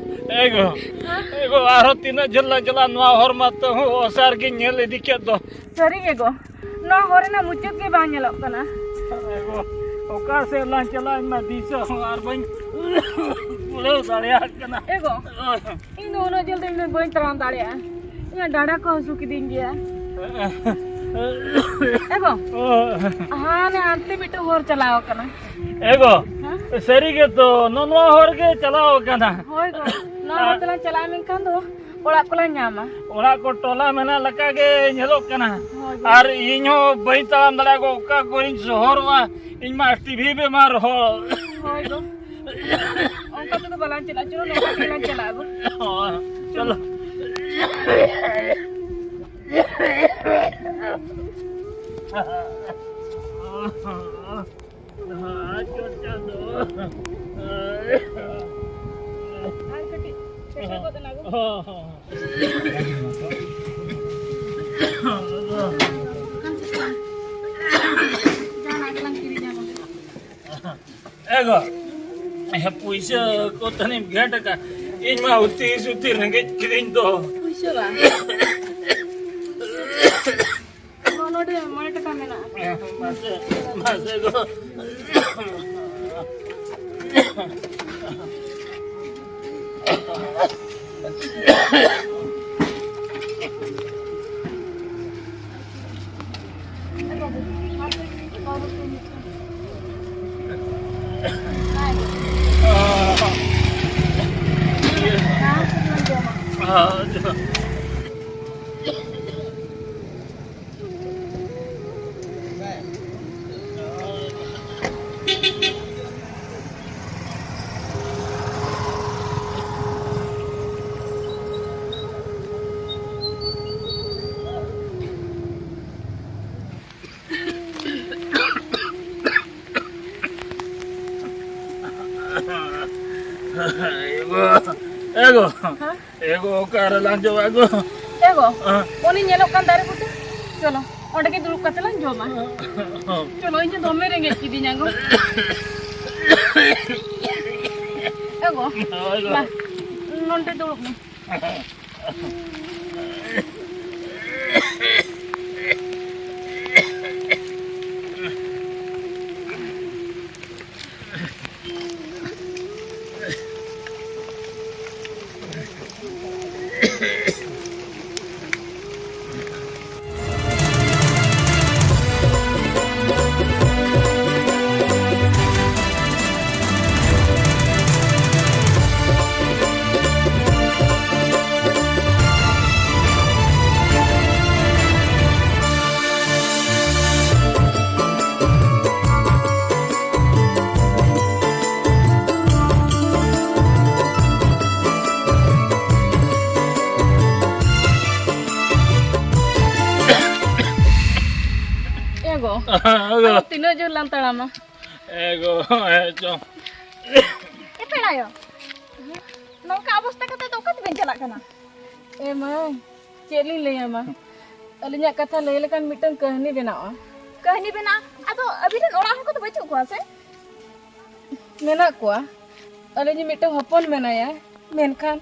ᱮ ᱜᱚ, ᱦᱮᱸ? ᱮ ᱜᱚ, ᱟᱨᱦᱚᱸ ᱛᱤᱱᱟᱹᱜ ᱡᱷᱟᱹᱞ ᱞᱟᱝ ᱪᱟᱞᱟᱜᱼᱟ? ᱱᱚᱣᱟ ᱦᱚᱨ ᱢᱟ ᱛᱟᱹᱦᱩ ᱚᱥᱟᱨ ᱜᱤᱧ ᱧᱮᱞ ᱤᱫᱤ ᱠᱮᱫ ᱫᱚ᱾ ᱥᱟᱹᱨᱤ ᱜᱮ ᱜᱚ, ᱱᱚᱣᱟ ᱦᱚᱨ ᱨᱮᱱᱟᱜ ᱢᱩᱪᱟᱹᱫ ᱜᱮ ᱵᱟᱝ ᱧᱮᱞᱚᱜ ᱠᱟᱱᱟ᱾ ᱮ ᱜᱚ, ᱚᱠᱟ ᱥᱮᱫ ᱞᱟᱝ ᱪᱟᱞᱟᱜᱼᱟ? ᱤᱧ ᱢᱟ ᱫᱤᱥᱟᱹ ᱦᱚᱸ ᱟᱨ ᱵᱟᱹᱧ ᱠᱩᱲᱟᱹᱣ ᱫᱟᱲᱮᱭᱟᱜ ᱠᱟᱱᱟ᱾ ᱮ ᱜᱚ, ᱤᱧ ᱫᱚ ᱩᱱᱟᱹᱜ ᱡᱷᱟᱹᱞ ᱫᱚ ᱤᱧ ᱫᱚ ᱵᱟᱹᱧ ᱛᱟᱲᱟᱢ ᱫᱟᱲᱮᱭᱟᱜᱼᱟ, ᱤᱧᱟᱹᱜ ᱰᱟᱸᱰᱟ ᱠᱚ ᱦᱟᱹᱥᱩ ᱠᱤᱫᱤᱧ ᱜᱮᱭᱟ᱾ ᱮ ᱜᱚ, ᱦᱟᱱᱮ ᱦᱟᱱᱛᱮ ᱢᱤᱫᱴᱟᱝ ᱦᱚᱨ ᱪᱟᱞᱟᱣ ᱠᱟᱱᱟ᱾ ᱮ ᱜᱚ, ᱦᱮᱸ? ᱥᱟᱹᱨᱤ ᱜᱮᱛᱚ, ᱱᱚ-, ᱱᱚᱣᱟ ᱦᱚᱨ ᱜᱮ ᱪᱟᱞᱟᱣ ᱠᱟᱱᱟ᱾ ᱦᱳᱭ ᱜᱚ, ᱱᱚᱣᱟ ᱦᱚᱨ ᱛᱮᱞᱟᱝ ᱪᱟᱞᱟᱜᱼᱟ, ᱢᱮᱱᱠᱷᱟᱱ ᱫᱚ ᱚᱲᱟᱜ ᱠᱚᱞᱟᱝ ᱧᱟᱢᱟ᱾ ᱚᱲᱟᱜ ᱠᱚ ᱴᱚᱞᱟ ᱢᱮᱱᱟᱜ ᱞᱮᱠᱟ ᱜᱮ ᱧᱮᱞᱚᱜ ᱠᱟᱱᱟ᱾ ᱦᱳᱭ ᱜᱚ᱾ ᱟᱨ ᱤᱧ ᱦᱚᱸ ᱵᱟᱹᱧ ᱛᱟᱲᱟᱢ ᱫᱟᱲᱮᱭᱟᱜᱼᱟ ᱜᱚ, ᱚᱠᱟ ᱠᱚᱨᱮᱧ ᱥᱚᱦᱚᱨᱚᱜᱼᱟ, ᱤᱧ ᱢᱟ ᱴᱤᱵᱷᱤ ᱵᱮᱢᱟᱨ ᱦᱚᱲ᱾ ᱦᱳᱭ ᱜᱚ᱾ ᱚᱱᱠᱟ ᱛᱮᱫᱚ ᱵᱟᱞᱟᱝ ᱪᱟᱞᱟᱜᱼᱟ, ᱪᱚᱞᱚ ᱱᱚᱝᱠᱟ ᱛᱮᱜᱮ ᱞᱟᱝ ᱪᱟᱞᱟᱜᱼᱟ ᱜᱚ᱾ ᱦᱚᱸ, ᱪᱚᱞᱚ᱾ ᱟᱨ ᱠᱟᱹᱴᱤᱡ ᱥᱮᱴᱮᱨ ᱜᱚᱫ ᱮᱱᱟ ᱵᱚᱱ᱾ ᱦᱚᱸ, ᱦᱚᱸ᱾ ᱡᱟᱦᱟᱱᱟᱜ ᱜᱮᱞᱟᱝ ᱠᱤᱨᱤᱧᱟ ᱵᱚᱱ᱾ ᱮ ᱜᱚ, ᱦᱮᱸ, ᱯᱩᱭᱥᱟᱹ ᱠᱚ ᱛᱟᱹᱱᱤᱡ ᱜᱷᱮᱸᱴ ᱟᱠᱟᱫ᱾ ᱤᱧ ᱢᱟ ᱩᱛᱤ ᱥᱩᱛᱤ ᱨᱮᱸᱜᱮᱡ ᱠᱤᱫᱤᱧ ᱫᱚ᱾ ᱯᱩᱭᱥᱟᱹ ᱵᱟᱝ? ᱱᱚᱰᱮ ᱢᱚᱬᱮ ᱴᱟᱠᱟ ᱢᱮᱱᱟᱜᱼᱟ᱾ ᱢᱟᱥᱮ, ᱢᱟᱥᱮ ᱜᱚ᱾ ᱮᱜᱳ, ᱮᱜᱳ, ᱦᱮᱸ? ᱮᱜᱳ, ᱚᱠᱟᱨᱮ ᱞᱟᱝ ᱡᱚᱢᱟ ᱜᱳ? ᱮᱜᱳ, ᱦᱮᱸ? ᱩᱱᱤ ᱧᱮᱞᱚᱜ ᱠᱟᱱ ᱫᱟᱨᱮ ᱵᱩᱴᱟᱹ, ᱪᱚᱞᱚ, ᱚᱸᱰᱮ ᱜᱮ ᱫᱩᱲᱩᱵ ᱠᱟᱛᱮ ᱞᱟᱝ ᱡᱚᱢᱟ᱾ ᱪᱚᱞᱚ, ᱤᱧ ᱫᱚ ᱫᱚᱢᱮ ᱨᱮᱸᱜᱮᱡ ᱠᱤᱫᱤᱧᱟ ᱜᱳ᱾ ᱮᱜᱳ, ᱦᱳᱭ ᱜᱳ᱾ ᱢᱟ, ᱱᱚᱸᱰᱮ ᱫᱩᱲᱩᱵ ᱢᱮ᱾ ᱮ ᱜᱚ, ᱮ ᱜᱚ᱾ ᱟᱫᱚ ᱛᱤᱱᱟᱹᱜ ᱡᱳᱨ ᱞᱟᱝ ᱛᱟᱲᱟᱢᱟ? ᱮ ᱜᱚ, ᱦᱮᱸ ᱪᱚ᱾ ᱮ ᱯᱮᱲᱟᱭᱚ, ᱱᱚᱝᱠᱟ ᱚᱵᱚᱥᱛᱟ ᱠᱟᱛᱮ ᱫᱚ ᱚᱠᱟ ᱛᱮᱵᱮᱱ ᱪᱟᱞᱟᱜ ᱠᱟᱱᱟ? ᱮ ᱢᱟᱹᱭ, ᱪᱮᱫ ᱞᱤᱧ ᱞᱟᱹᱭᱟᱢᱟ? ᱟᱹᱞᱤᱧᱟᱜ ᱠᱟᱛᱷᱟ ᱞᱟᱹᱭ ᱞᱮᱠᱷᱟᱱ ᱢᱤᱫᱴᱟᱝ ᱠᱟᱹᱦᱱᱤ ᱵᱮᱱᱟᱣᱜᱼᱟ᱾ ᱠᱟᱹᱦᱱᱤ ᱵᱮᱱᱟᱣ? ᱟᱫᱚ ᱟᱹᱵᱤᱱ ᱨᱮᱱ ᱚᱲᱟᱜ ᱦᱚᱲ ᱠᱚᱫᱚ ᱵᱟᱹᱪᱩᱜ ᱠᱚᱣᱟ ᱥᱮ? ᱢᱮᱱᱟᱜ ᱠᱚᱣᱟ᱾ ᱟᱹᱞᱤᱧ ᱢᱤᱫᱴᱟᱝ ᱦᱚᱯᱚᱱ ᱢᱮᱱᱟᱭᱟ, ᱢᱮᱱᱠᱷᱟᱱ,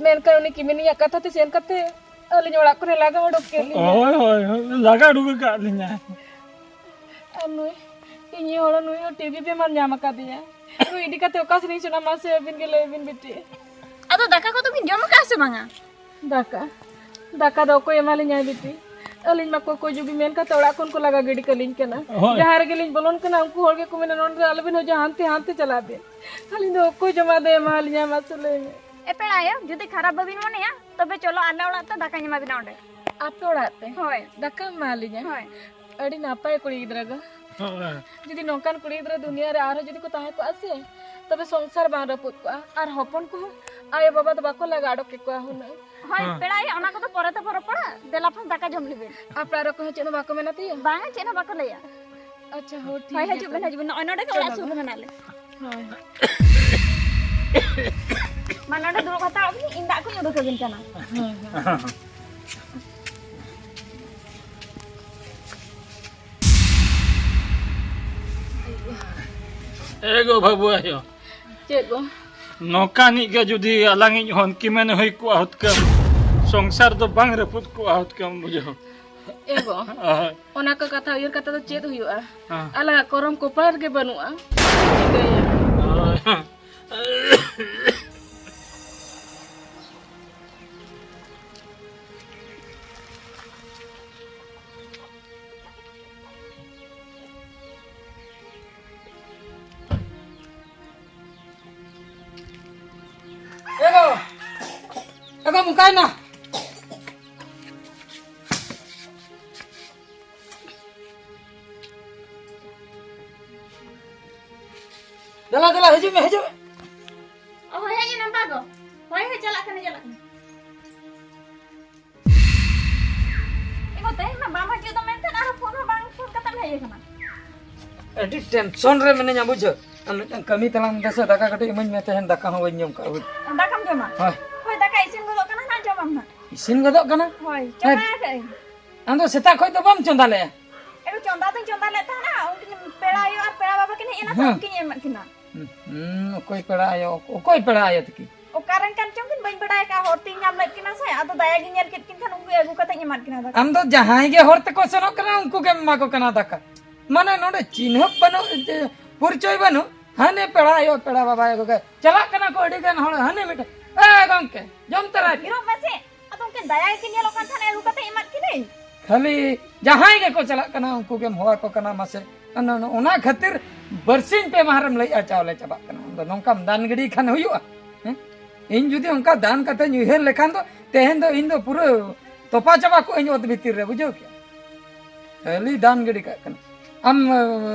ᱢᱮᱱᱠᱷᱟᱱ ᱩᱱᱤ ᱠᱤᱢᱤᱱᱤᱭᱟᱜ ᱠᱟᱛᱷᱟ ᱛᱮ ᱥᱮᱱ ᱠᱟᱛᱮ ᱟᱹᱞᱤᱧ ᱚᱲᱟᱜ ᱠᱷᱚᱱᱮ ᱞᱟᱜᱟ ᱩᱰᱩᱠ ᱠᱮᱫ ᱞᱤᱧᱟ᱾ ᱦᱳᱭ, ᱦᱳᱭ, ᱦᱳᱭ, ᱞᱟᱜᱟ ᱩᱰᱩᱠ ᱟᱠᱟᱫ ᱞᱤᱧᱟᱭ᱾ ᱟᱨ ᱱᱩᱭ, ᱤᱧᱤᱡ ᱦᱚᱲ ᱱᱩᱭ ᱦᱚᱸ ᱴᱤᱵᱤ ᱵᱮᱢᱟᱨ ᱧᱟᱢ ᱟᱠᱟᱫᱮᱭᱟ᱾ ᱱᱩᱭ ᱤᱫᱤ ᱠᱟᱛᱮ ᱚᱠᱟ ᱥᱮᱫ ᱤᱧ ᱥᱮᱱᱚᱜᱼᱟ, ᱢᱟᱥᱮ ᱟᱹᱵᱤᱱ ᱜᱮ ᱞᱟᱹᱭ ᱵᱤᱱ ᱵᱤᱴᱤ᱾ ᱟᱫᱚ ᱫᱟᱠᱟ ᱠᱚᱫᱚ ᱵᱤᱱ ᱡᱚᱢ ᱟᱠᱟᱫᱼᱟ ᱥᱮ ᱵᱟᱝᱟ? ᱫᱟᱠᱟ? ᱫᱟᱠᱟ ᱫᱚ ᱚᱠᱚᱭ ᱮᱢᱟᱞᱤᱧᱟᱭ ᱵᱤᱴᱤ? ᱟᱹᱞᱤᱧ ᱢᱟ ᱠᱚᱠᱚᱭ ᱡᱩᱜᱤ ᱢᱮᱱ ᱠᱟᱛᱮ ᱚᱲᱟᱜ ᱠᱷᱚᱱ ᱠᱚ ᱞᱟᱜᱟ ᱜᱤᱰᱤ ᱠᱟᱹᱞᱤᱧ ᱠᱟᱱᱟ᱾ ᱦᱳᱭ᱾ ᱡᱟᱦᱟᱸ ᱨᱮᱜᱮ ᱞᱤᱧ ᱵᱚᱞᱚᱱ ᱠᱟᱱᱟ, ᱩᱱᱠᱩ ᱦᱚᱲ ᱜᱮᱠᱚ ᱢᱮᱱᱟ, "ᱱᱚᱸᱰᱮ ᱫᱚ ᱟᱞᱚᱵᱤᱱ ᱦᱤᱡᱩᱜᱼᱟ, ᱦᱟᱱᱛᱮ, ᱦᱟᱱᱛᱮ ᱪᱟᱞᱟᱜ ᱵᱤᱱ᱾" ᱟᱹᱞᱤᱧ ᱫᱚ ᱚᱠᱚᱭ ᱡᱚᱢᱟᱜ ᱫᱚᱭ ᱮᱢᱟᱞᱤᱧᱟ, ᱢᱟᱥᱮ ᱞᱟᱹᱭ ᱢᱮ? ᱮ ᱯᱮᱲᱟ ᱟᱭᱳ, ᱡᱩᱫᱤ ᱠᱷᱟᱨᱟᱯ ᱵᱟᱹᱵᱤᱱ ᱢᱚᱱᱮᱭᱟ, ᱛᱚᱵᱮ ᱪᱚᱞᱚ ᱟᱞᱮ ᱚᱲᱟᱜ ᱛᱮ, ᱫᱟᱠᱟᱧ ᱮᱢᱟ ᱵᱤᱱᱟ ᱚᱸᱰᱮ᱾ ᱟᱯᱮ ᱚᱲᱟᱜ ᱛᱮ? ᱦᱳᱭ᱾ ᱫᱟᱠᱟᱢ ᱮᱢᱟ ᱞᱤᱧᱟ? ᱦᱳᱭ᱾ ᱟᱹᱰᱤ ᱱᱟᱯᱟᱭ ᱠᱩᱲᱤ ᱜᱤᱫᱽᱨᱟᱹ ᱜᱚ᱾ ᱦᱳᱭ᱾ ᱡᱩᱫᱤ ᱱᱚᱝᱠᱟᱱ ᱠᱩᱲᱤ ᱜᱤᱫᱽᱨᱟᱹ ᱫᱩᱱᱤᱭᱟᱹ ᱨᱮ ᱟᱨᱦᱚᱸ ᱡᱩᱫᱤ ᱠᱚ ᱛᱟᱦᱮᱸ ᱠᱚᱜᱼᱟ ᱥᱮ, ᱛᱚᱵᱮ ᱥᱚᱝᱥᱟᱨ ᱵᱟᱝ ᱨᱟᱹᱯᱩᱫ ᱠᱚᱜᱼᱟ, ᱟᱨ ᱦᱚᱯᱚᱱ ᱠᱚᱦᱚᱸ ᱟᱭᱳ ᱵᱟᱵᱟ ᱫᱚ ᱵᱟᱠᱚ ᱞᱟᱜᱟ ᱚᱰᱚᱠ ᱠᱮᱠᱚᱣᱟ ᱦᱩᱱᱟᱹᱝ᱾ ᱦᱳᱭ, ᱦᱮᱸ᱾ ᱯᱮᱲᱟ ᱟᱭᱳ, ᱚᱱᱟ ᱠᱚᱫᱚ ᱯᱚᱨᱮ ᱛᱮᱵᱚ ᱨᱚᱯᱚᱲᱟ᱾ ᱫᱮᱞᱟ ᱯᱷᱟᱥ ᱫᱟᱠᱟ ᱡᱚᱢ ᱞᱮᱵᱤᱱ᱾ ᱟᱯᱮ ᱟᱨᱚ ᱠᱚᱦᱚᱸ ᱪᱮᱫ ᱦᱚᱸ ᱵᱟᱠᱚ ᱢᱮᱱᱟ ᱛᱤᱭᱳ? ᱵᱟᱝᱟ, ᱪᱮᱫ ᱦᱚᱸ ᱵᱟᱠᱚ ᱞᱟᱹᱭᱟ᱾ ᱟᱪᱪᱷᱟ, ᱦᱳ, ᱴᱷᱤᱠ ᱦᱳᱭ, ᱜᱮᱭᱟ ᱦᱤᱡᱩᱜ ᱵᱮᱱ, ᱛᱚᱵᱮ᱾ ᱦᱤᱡᱩᱜ ᱵᱮᱱ᱾ ᱱᱚᱜᱼᱚᱭ ᱱᱚᱰᱮ ᱜᱮ ᱚᱲᱟᱜ ᱪᱚᱞᱚ᱾ ᱥᱩᱨ ᱨᱮ ᱢᱮᱱᱟᱜ ᱞᱮ᱾ ᱦᱳᱭ᱾ ᱢᱟ ᱱᱚᱰᱮ ᱫᱩᱲᱩᱵ ᱦᱟᱛᱟᱲᱚᱜ ᱵᱤᱱ, ᱤᱧ ᱫᱟᱜ ᱠᱚᱧ ᱩᱰᱩᱠ ᱟᱹᱵᱤᱱ ᱠᱟᱱᱟ᱾ ᱦᱳᱭ, ᱦᱳᱭ᱾ ᱮ ᱜᱚ ᱵᱟᱹᱵᱩ ᱟᱭᱳ᱾ ᱪᱮᱫ ᱜᱚ? ᱱᱚᱝᱠᱟᱱᱤᱡ ᱜᱮ ᱡᱩᱫᱤ ᱟᱞᱟᱝᱤᱡ ᱦᱚᱸ ᱠᱤᱢᱮᱱ ᱦᱩᱭ ᱠᱚᱜᱼᱟ ᱦᱩᱛᱠᱟᱹᱢ, ᱥᱚᱝᱥᱟᱨ ᱫᱚ ᱵᱟᱝ ᱨᱟᱹᱯᱩᱫ ᱠᱚᱜᱼᱟ ᱦᱩᱛᱠᱟᱹᱢ, ᱵᱩᱡᱷᱟᱹᱣ᱾ ᱮ ᱜᱚ, ᱦᱳᱭ᱾ ᱚᱱᱟ ᱠᱚ ᱠᱟᱛᱷᱟ ᱩᱭᱦᱟᱹᱨ ᱠᱟᱛᱮ ᱫᱚ ᱪᱮᱫ ᱦᱩᱭᱩᱜᱼᱟ? ᱦᱮᱸ᱾ ᱟᱞᱟᱝᱟᱜ ᱠᱚᱨᱚᱢ ᱠᱚᱯᱟᱞ ᱜᱮ ᱵᱟᱹᱱᱩᱜᱼᱟ᱾ ᱪᱮᱫ ᱪᱤᱠᱟᱹᱭᱟ? ᱦᱳᱭ᱾ ᱮ ᱜᱚ! ᱮ ᱜᱚ, ᱢᱚᱠᱟᱭᱮᱱᱟ? ᱫᱮᱞᱟ, ᱫᱮᱞᱟ, ᱦᱤᱡᱩᱜ ᱢᱮ, ᱦᱤᱡᱩᱜ ᱢᱮ᱾ ᱚ, ᱦᱳᱭ, ᱦᱮᱡ ᱮᱱᱟᱢ ᱵᱟᱜᱚ? ᱦᱳᱭ, ᱦᱳᱭ, ᱪᱟᱞᱟᱜ ᱠᱟᱹᱱᱟᱹᱧ, ᱪᱟᱞᱟᱜ ᱠᱟᱹᱱᱟᱹᱧ᱾ ᱮ ᱜᱚ, ᱛᱮᱦᱮᱧ ᱢᱟ ᱵᱟᱢ ᱦᱤᱡᱩᱜ ᱫᱚ ᱢᱮᱱᱛᱮ, ᱟᱨᱦᱚᱸ ᱯᱷᱳᱱ ᱦᱚᱸ ᱵᱟᱝ ᱯᱷᱳᱱ ᱠᱟᱛᱮᱢ ᱦᱮᱡ ᱟᱠᱟᱱᱟ᱾ ᱟᱹᱰᱤ ᱴᱮᱱᱥᱚᱱ ᱨᱮ ᱢᱤᱱᱟᱹᱧᱟ, ᱵᱩᱡᱷᱟᱹᱣ᱾ ᱟᱢ ᱢᱤᱫᱴᱟᱝ ᱠᱟᱹᱢᱤ ᱛᱟᱞᱟᱝ ᱢᱮ ᱥᱮ, ᱫᱟᱠᱟ ᱠᱟᱹᱴᱤᱡ ᱤᱢᱟᱹᱧ ᱢᱮ, ᱛᱮᱦᱮᱧ ᱫᱟᱠᱟ ᱦᱚᱸ ᱵᱟᱹᱧ ᱡᱚᱢ ᱠᱟᱜᱼᱟ, ᱵᱩᱡᱽ᱾ ᱫᱟᱠᱟᱢ ᱡᱚᱢᱟ? ᱦᱳᱭ᱾ ᱦᱳᱭ, ᱫᱟᱠᱟ ᱤᱥᱤᱱ ᱜᱚᱫᱚᱜ ᱠᱟᱱᱟ, ᱱᱟᱜ ᱡᱚᱢᱟᱢ ᱱᱟᱜ᱾ ᱤᱥᱤᱱ ᱜᱚᱫᱚᱜ ᱠᱟᱱᱟ? ᱦᱳᱭ, ᱦᱮᱸ᱾ ᱪᱚᱸᱫᱟ ᱟᱠᱟᱫ ᱟᱹᱧ᱾ ᱟᱢ ᱫᱚ ᱥᱮᱛᱟᱜ ᱠᱷᱚᱡ ᱫᱚ ᱵᱟᱢ ᱪᱚᱸᱫᱟ ᱞᱮᱜᱼᱟ? ᱮ ᱜᱚ, ᱪᱚᱸᱫᱟ ᱫᱚᱧ ᱪᱚᱸᱫᱟ ᱞᱮᱫ ᱛᱟᱦᱮᱱᱟ, ᱩᱱᱠᱤᱱ ᱯᱮᱲᱟ ᱟᱭᱳ ᱟᱨ ᱯᱮᱲᱟ ᱵᱟᱵᱟ ᱠᱤᱱ ᱦᱮᱡ ᱮᱱᱟ ᱛᱚ, ᱦᱮᱸ᱾ ᱩᱱᱠᱤᱱ ᱮᱢᱟᱫ ᱠᱤᱱᱟ᱾ ᱦᱩᱸ, ᱚᱠᱚᱭ ᱯᱮᱲᱟ ᱟᱭᱳ, ᱚᱠᱚᱭ ᱯᱮᱲᱟ ᱟᱭᱳ ᱛᱟᱹᱠᱤᱱ? ᱚᱠᱟᱨᱮᱱ ᱠᱟᱱ ᱪᱚᱝ ᱠᱤᱱ, ᱵᱟᱹᱧ ᱵᱟᱰᱟᱭ ᱟᱠᱟᱫᱼᱟ᱾ ᱦᱚᱨ ᱛᱤᱧ ᱧᱟᱢ ᱞᱮᱫ ᱠᱤᱱᱟ ᱥᱮ, ᱟᱫᱚ ᱫᱟᱭᱟ ᱜᱤᱧ ᱧᱮᱞ ᱠᱮᱫ ᱠᱤᱱ ᱠᱷᱟᱱ ᱩᱱᱠᱩ ᱟᱹᱜᱩ ᱠᱟᱛᱮᱧ ᱮᱢᱟᱫ ᱠᱤᱱᱟ ᱫᱟᱠᱟ᱾ ᱟᱢ ᱫᱚ ᱡᱟᱦᱟᱸᱭ ᱜᱮ ᱦᱚᱨ ᱛᱮᱠᱚ ᱥᱮᱱᱚᱜ ᱠᱟᱱᱟ, ᱩᱱᱠᱩ ᱜᱮᱢ ᱮᱢᱟ ᱠᱚ ᱠᱟᱱᱟ ᱫᱟᱠᱟ᱾ ᱢᱟᱱᱮ ᱱᱚᱰᱮ ᱪᱤᱱᱦᱟᱹᱯ ᱵᱟᱹᱱᱩᱜ, ᱡᱮ ᱯᱚᱨᱤᱪᱚᱭ ᱵᱟᱹᱱᱩᱜ, ᱦᱟᱱᱮ ᱯᱮᱲᱟ ᱟᱭᱳ, ᱯᱮᱲᱟ ᱵᱟᱵᱟ ᱟᱹᱜᱩ ᱠᱟᱛᱮ ᱪᱟᱞᱟᱜ ᱠᱟᱱᱟ ᱠᱚ ᱟᱹᱰᱤ ᱜᱟᱱ ᱦᱚᱲ, ᱦᱟᱱᱮ ᱢᱤᱫᱴᱮᱱ, ᱮ ᱜᱚᱝᱠᱮ, ᱡᱚᱢ ᱛᱟᱨᱟᱭ ᱯᱮ᱾ ᱯᱷᱤᱨᱚᱜ ᱢᱮᱥᱮ᱾ ᱟᱫᱚ ᱩᱱᱠᱤᱱ ᱫᱟᱭᱟ ᱜᱮᱠᱤᱱ ᱧᱮᱞᱚᱜ ᱠᱟᱱ ᱛᱟᱦᱮᱱᱟ, ᱟᱹᱜᱩ ᱠᱟᱛᱮ ᱮᱢᱟᱫ ᱠᱤᱱᱟᱹᱧ᱾ ᱠᱷᱟᱹᱞᱤ ᱡᱟᱦᱟᱸᱭ ᱜᱮᱠᱚ ᱪᱟᱞᱟᱜ ᱠᱟᱱᱟ, ᱩᱱᱠᱩ ᱜᱮᱢ ᱦᱚᱦᱚ ᱟᱠᱚ ᱠᱟᱱᱟ, ᱢᱟᱥᱮ᱾ ᱚᱱᱟ, ᱚᱱᱟ ᱠᱷᱟᱹᱛᱤᱨ ᱵᱟᱨᱥᱤᱧ ᱯᱮ ᱢᱟᱦᱟ ᱨᱮᱢ ᱞᱟᱹᱭᱮᱜᱼᱟ, ᱪᱟᱣᱞᱮ ᱪᱟᱵᱟᱜ ᱠᱟᱱᱟ᱾ ᱟᱢ ᱫᱚ ᱱᱚᱝᱠᱟᱢ ᱫᱟᱱ ᱜᱤᱰᱤ ᱠᱷᱟᱱ ᱦᱩᱭᱩᱜᱼᱟ? ᱦᱮᱸ? ᱤᱧ ᱡᱩᱫᱤ ᱚᱱᱠᱟ ᱫᱟᱱ ᱠᱟᱛᱮᱧ ᱩᱭᱦᱟᱹᱨ ᱞᱮᱠᱷᱟᱱ ᱫᱚ, ᱛᱮᱦᱮᱧ ᱫᱚ ᱤᱧ ᱫᱚ ᱯᱩᱨᱟᱹ ᱛᱚᱯᱟ ᱪᱟᱵᱟ ᱠᱚᱜ ᱟᱹᱧ ᱚᱛ ᱵᱷᱤᱛᱤᱨ ᱨᱮ, ᱵᱩᱡᱷᱟᱹᱣ ᱠᱮᱜᱼᱟ? ᱠᱷᱟᱹᱞᱤ ᱫᱟᱱ ᱜᱤᱰᱤ ᱠᱟᱜ ᱠᱟᱱᱟ᱾ ᱟᱢ,